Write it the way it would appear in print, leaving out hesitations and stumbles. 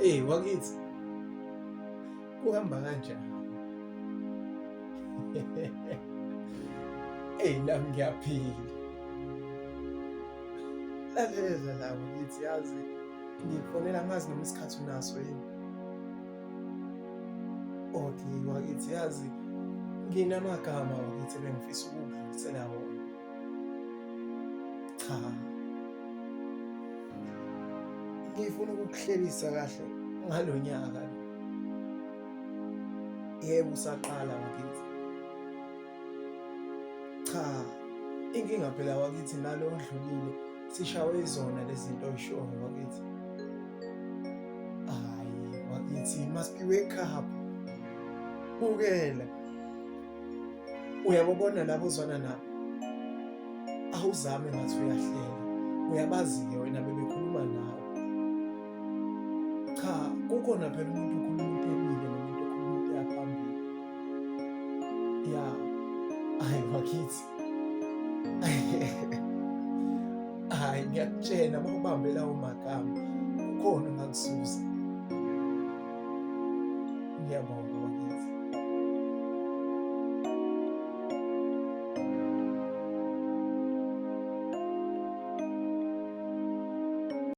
Ey wakithi kuhamba kanjani? Ey nami ngiyaphila. Lalela la wakithi yazi ngikufonela angazi noma isikhathi unaso yini. Okay wakithi yazi nginamagama wakithi ebengifisa ukukudlulisela wona. Cha. Ngifuna ukukuhlelisa kahle ngalo nyaka lo. Yebo usaqala wakithi. Cha, inkinga phela wakithi nalo odlulile sishawe izona lezi zinto oyishoyo wakithi. Hayi wakithi must be wake up. Bukela. Uyababona labo ozwana nabo? Awuzame ngathi uyahlela. Uyabazi-ke wena bebekhuluma nawe. Cha, kukhona phela umuntu okhuluma into emile nomuntu okhuluma into yaphambili. Ya, hayi bakithi. Hayi ngiyakutshela uma ubambe lawo magama kukhona ongakuzuza. Ngiyabonga.